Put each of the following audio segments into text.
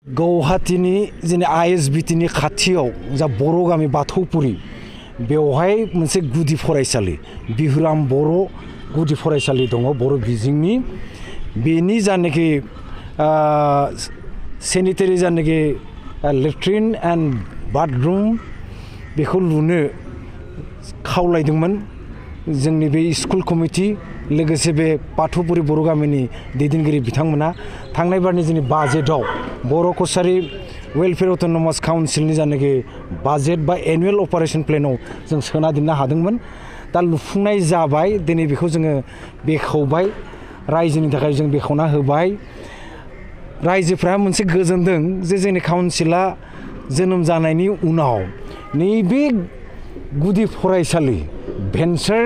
गुवाहाटीनि जोंनि आइएसबिटिनि खाथियाव जा बर' गामि बाथौपुरि बेवहाय मोनसे गुदि फरायसालि बिहुराम बर' गुदि फरायसालि दङ बर' बिजोंनि बेनि जानाखि सेनिटारि जानाखि लेट्रिन एन्ड बाथरुम बेखौ लुनो खावलायदोंमोन जोंनि बे स्कुल कमिटि लोगोसे बे बाथौपुरि बर' गामिनि दैदेनगिरि बिथांमोना थांनाय बारनि जोंनि बाजेटआव बर' कसारी वेलफेयार अट'नमास काउन्सिलनि जानाखि बाजेट बा एनुवेल अपारेशन प्लेनाव जों सोना दोननो हादोंमोन दा लुफुंनाय जाबाय दिनै बेखौ जोङो बेखेवबाय रायजोनि थाखाय जों बेखेवना होबाय रायजोफ्रा मोनसे गोजोनदों जे जोंनि काउन्सिला जोनोम जानायनि उनाव नैबे गुदि फरायसालि भेन्सार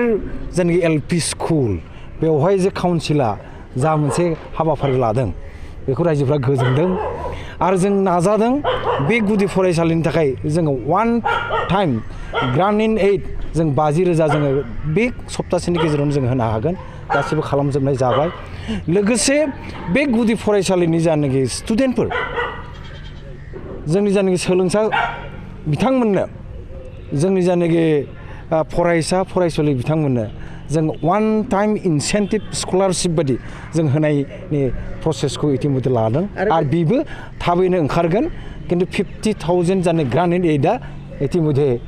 जायनाखि एलपि स्कुल बेवहाय जे काउन्सिला जा मोनसे हाबाफारि लादों बेखौ रायजोफ्रा गोजोनदों आरो जों नाजादों बे गुदि फरायसालिनि थाखाय जोङो वान टाइम ग्रान्ट इन एइड जों 50,000 जोङो बे सप्तासेनि गेजेरावनो जों होनो हागोन गासिबो खालामजोबनाय जाबाय लोगोसे बे गुदि फरायसालिनि जानाखि स्टुडेन्टफोर जोंनि जानाखि सोलोंसा बिथांमोननो जोंनि जानाखि फरायसा फरायसुलि बिथांमोननो जों वान टाइम इनसेन्टिभ स्कलारशिप बायदि जों होनायनि प्रसेसखौ इतिमध्य लादों आरो बेबो थाबैनो ओंखारगोन खिन्थु 50,000 जानाय ग्रान्ट इन एइडआ इतिमध्य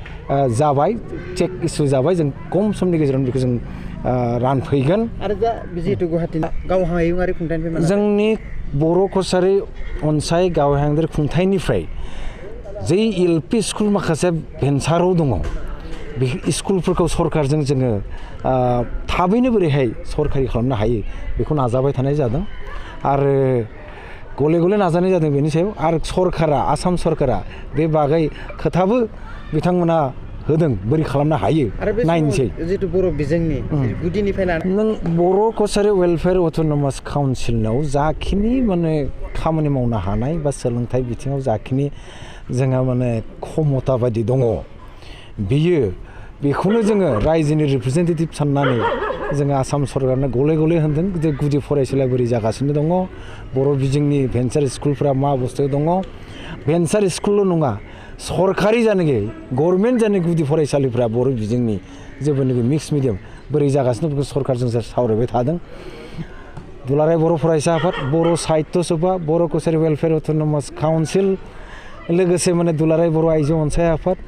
जाबाय चेक इसु जाबाय जों खम समनि गेजेरावनो बेखौ जों रानफैगोन आरो दा जिहेतु गुवाहाटीनि गावहायुङारि खुंथायनिफ्राय जोंनि बर' कसारी अनसाय गावहायुङारि खुंथायनिफ्राय जे एलपि स्कुल माखासे भेन्साराव दङ बे स्कुलफोरखौ सरकारजों जोङो थाबैनो बोरैहाय सरकारि खालामनो हायो बेखौ नाजाबाय थानाय जादों आरो गले गले नाजानाय जादों बेनि सायाव आरो सरकारा आसाम सरकारा बे बागै खोथाबो बिथांमोना होदों बोरै खालामनो हायो नायनोसै जितु बर' बिजोंनि गुदिनिफ्राय नों बर' कसारी वेलफेयार अट'नमास काउन्सिलनाव जाखिनि माने खामानि मावनो हानाय बा सोलोंथाइ बिथिङाव जाखिनि जोंहा माने क्षमता बायदि दङ बेखौनो जोङो रायजोनि रिप्रेजेन्टेटिभ साननानै जोङो आसाम सरकारनो गले गले होनदों जे गुदि फरायसालिया बोरै जागासिनो दङ बर' बिजोंनि भेन्सार स्कुलफ्रा मा अबस्थायाव दङ भेन्सार स्कुलल' नङा सरकारि जानाखि गभर्नमेन्ट जानाखि गुदि फरायसालिफ्रा बर' बिजोंनि जेबोनाखि मिक्स मिडियाम बोरै जागासिनो बेखौ सरकारजों सावरायबाय थादों दुलाराय बर' फरायसा आफाद बर' साहित्य सभा बर' कसारी वेलफेयार अट'नमास काउन्सिल लोगोसे माने दुलाराय बर' आइजो अनसाय आफाद